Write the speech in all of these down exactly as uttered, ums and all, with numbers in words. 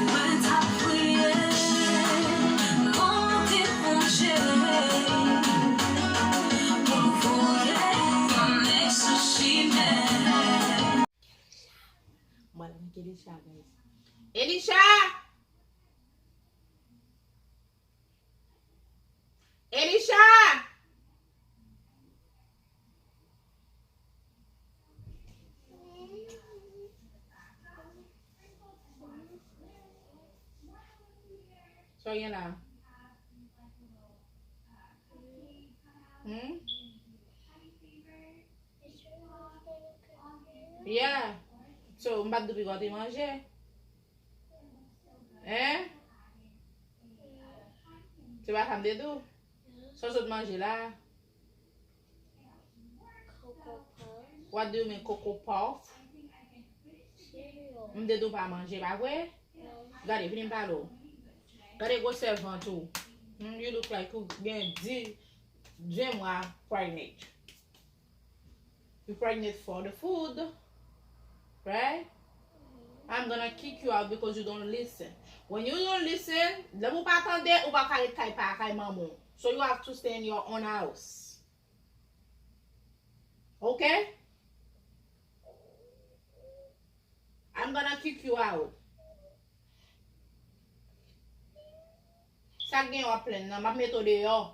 Mwen t ap priye, monte pou m jere, pou m voye yon nèg sou chimen. Mwen la, mwen Elisha, guys. Elisha! Elisha! Sa w gen la? Hmm? Yeah. So, m pa t di w piga w te manje? Hein? Se pa sa m te di w? Sa w sot manje la? What do you mean, Coco Puff? M te di w pa manje, pa vre? Gade, vini m pale w. Gade gwosè vant ou. Hmm, you look like ou gen di, ven mwa pregnant. You pregnant for the food, right? I'm gonna kick you out because you don't listen. When you don't listen, lè ou pa tande, ou pa ka ret kay pa, kay manman w. So you have to stay in your own house. Okay? I'm gonna kick you out. Sa k gen w ap plenn nan? M ap mete w deyò.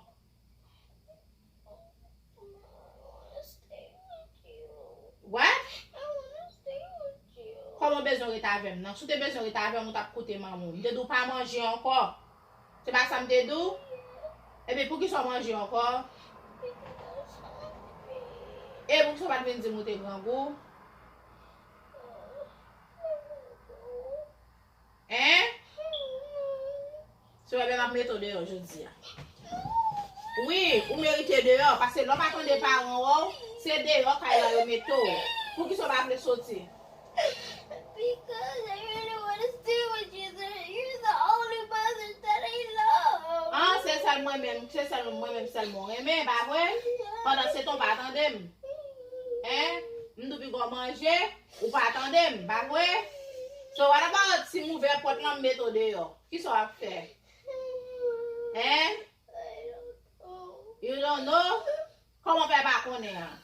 What? Kòman w bezwen ret avè m nan? Si w te bezwen ret avè m, ou t ap koute manman w. M te di w pa manje ankò. Se pa sa m te di w? Ebyen, poukisa w manje ankò? E poukisa w pa t vin di m ou te grangou? Hein? Se wè, m ap mete w deyò jodi a. Wi, ou merite deyò, paske lè w pa tande paran w, se deyò kay la yo mete w. Poukisa w pa vle soti? Because I really want to stay with you. You're the only mother that I love. Ah, se sèl mwen menm, se sèl mwen menm, sèl mwen renmen, pa vre? Pandan se tan w pa tande m. Hein? M di w piga w manje, ou pa tande m, pa vre? So, what about si m ouvè pòt lan, m mete w deyò? Kisa w ap fè? Hein? You don't know? Kòman w fè pa konnen an?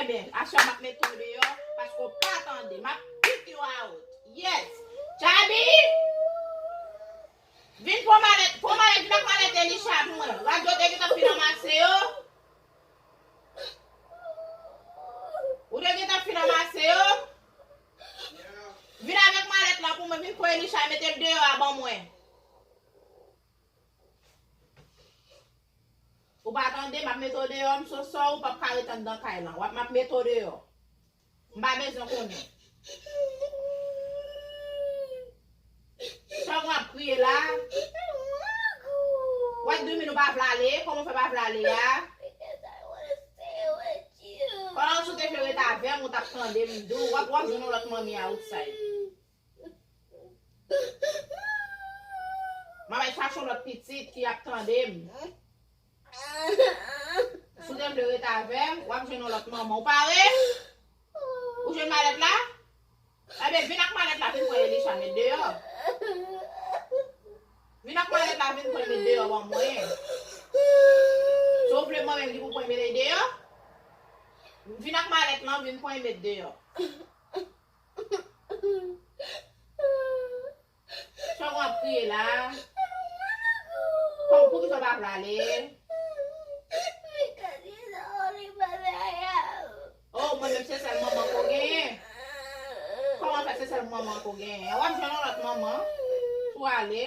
Ebyen, aswè m ap mete w deyò, paske w pa tande. M ap kick you out. Yes. Chabi! Vin pran malèt, pran malèt, vin ak malèt Elisha pou mwen. Radyo te gentan fin anmase yo. Ou te gentan fin anmase yo. Vin avèk malèt la pou mwen, vin pran Elisha, mete l deyò a ban mwen. Ou pa tande, m ap mete w deyò, m so sò, ou p ap ka ret anndan kay lan. W ap, m ap mete w deyò. M pa bezwen konnen. Sa w ap kriye la? What do you mean ou pa vle ale? Kòman w fè pa vle ale a? Pandan si w te vle ret avè m, ou t ap tande m di w, w ap, w ap jwenn yon lòt manmi outside. M ap al chache yon lòt pitit ki ap tande m. Si w te vle ret avè m, w ap jwenn yon lòt manman. Ou pare? Ou jwenn malèt la? Ebyen, vin ak malèt la, vin pran Elisha, met deyò. Vin ak malèt la, vin pran, met deyò ban mwen. Si w vle mwen menm ki pou pran, met deyò. Vin ak malèt lan, vin pran, met deyò. Sa w ap kriye la? Kòm, poukisa w pa vle ale? Oh, mwen menm se sèl manman ke w genyen. Kòman fè se sèl manman ke w genyen? W ap jwenn yon lòt manman pou w ale.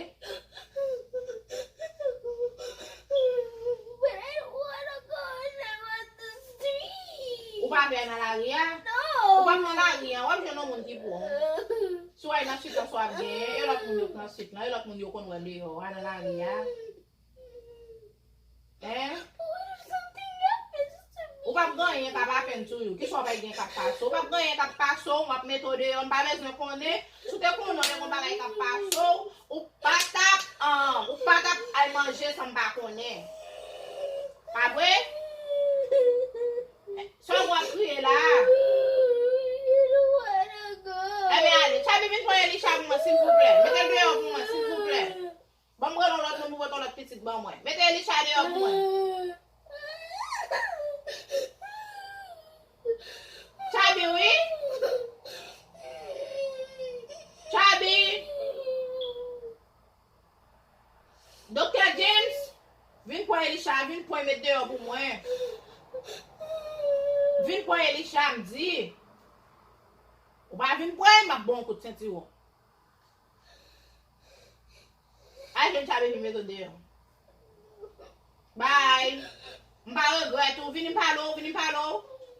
Ou pa vle al nan lari a? Ou p ap nan lari a, w ap jwenn yon moun ki pou w. Si w al nan swit lan, sa w ap genyen, e lòt moun yo k nan swit lan, e lòt moun yo konn wè deyò a nan lari a. Hein? Ou p ap gen anyen k ap happen to you. Kisa w pa gen k ap pase w? Ou p ap gen anyen k ap pase w, m ap mete w deyò, m pa bezwen konnen. Si w te konnen w te gen yon bagay k ap pase w, ou pa t ap, ah, ou pa t ap al manje san m pa konnen. Pa vre? Sa w ap kriye la? Silvouplè, mete l deyò pou mwen, silvouplè. Ban m rele yon lòt moun pou pote yon lòt pitit ban mwen. Mete Elisha deyò pou mwen. Chabi, wi. Chabi. Doktè James, vin pran Elisha, vin pran met deyò pou mwen. Vin pran Elisha, m di. Ou pa vin pran, m ap ba w kout sentiwon. Al jwenn Chabi vin mete w deyò. Bay. M pa regrèt ou. Vini m pale w, vini m pale w.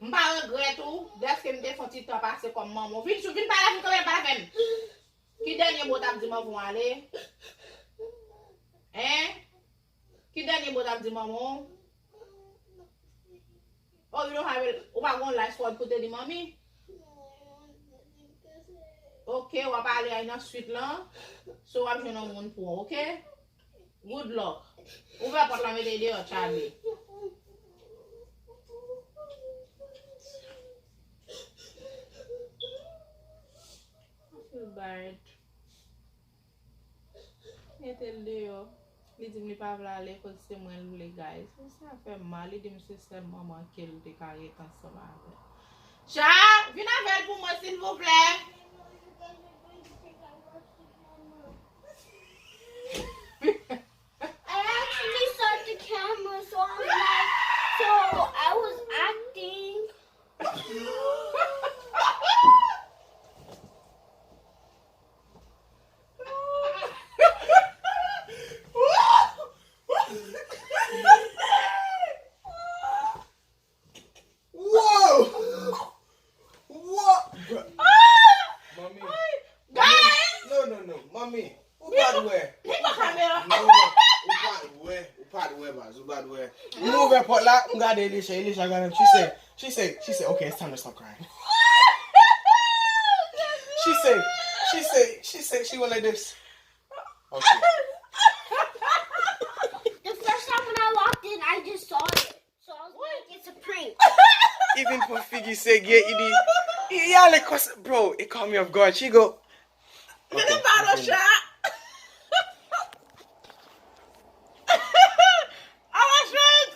M pa regrèt ou dèske m te fè yon ti tan pase kòm manman w. Vin sou, vin pale avè m, kanmenm pale avè m. Ki dènye mo w t ap di manman w ale? Hein? Ki dènye mo w t ap di manman w? Oh, you don't have it. Ou pa gon life support pou te di manmi? Ok, w ap ale a nan swit lan. So w ap jwenn yon moun pou w, ok? Good luck. Ouvè pòt la, mete deyò, Chabi. I feel bad. Mete l deyò. Li di m li pa vle ale koz se mwen l vle, guys. Sa fè m mal. Li di m se sèl manman ke l te ka ret ansanm avè l. Cha, vin avè l pou mwen, silvouplè. I actually saw the camera, so I'm like, so I was acting. Wow! Wow! Bruh. Mommy. Guys! No, no, no. Mommy. Ou pa t wè. Li pa kamera. No, ou pa t wè. Ou pa t wè, baz. Ou pa t wè. M ouvè pòt la, m gade Elisha. Elisha gade m. She say, she say, she say, okay, it's time to stop crying. She say, she say, she say, she went like this. Okay. The first time when I walked in, I just saw it. So I was like, it's a prank. Even pran figi sege, i di, i ale konsa, bro, it caught me off guard. She go, Mete balo cha. Awa chwet.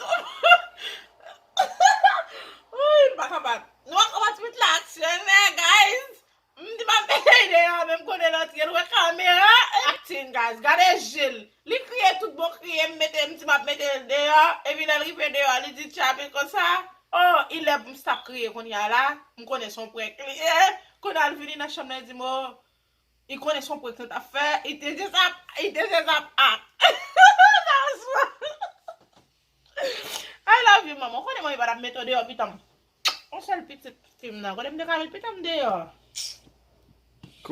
Uy, m pa kapab. Nou pa kapab twit la aksyon, men, guys. M di m ap mete l deyò, men m konnen l antre, l wè kamera. Acting, guys. Gade je l. Li kriye tout bon kriye, m mete, m di m ap mete l deyò. Epi lè l rive deyò, li di Chabi konsa. Oh, i lè pou m stop kriye kounye a la. M konnen se yon prank li ye. Kounye a l vini nan chanm nan, li di m, oh, li konnen se yon prank nou t ap fè. Li te just ap, li te just ap act. That's why. I love you, manman. Ou konnen manmi pa t ap mete w deyò, pitan m. Yon sèl pitit fi m nan. Konnen m te ka met pitan m deyò.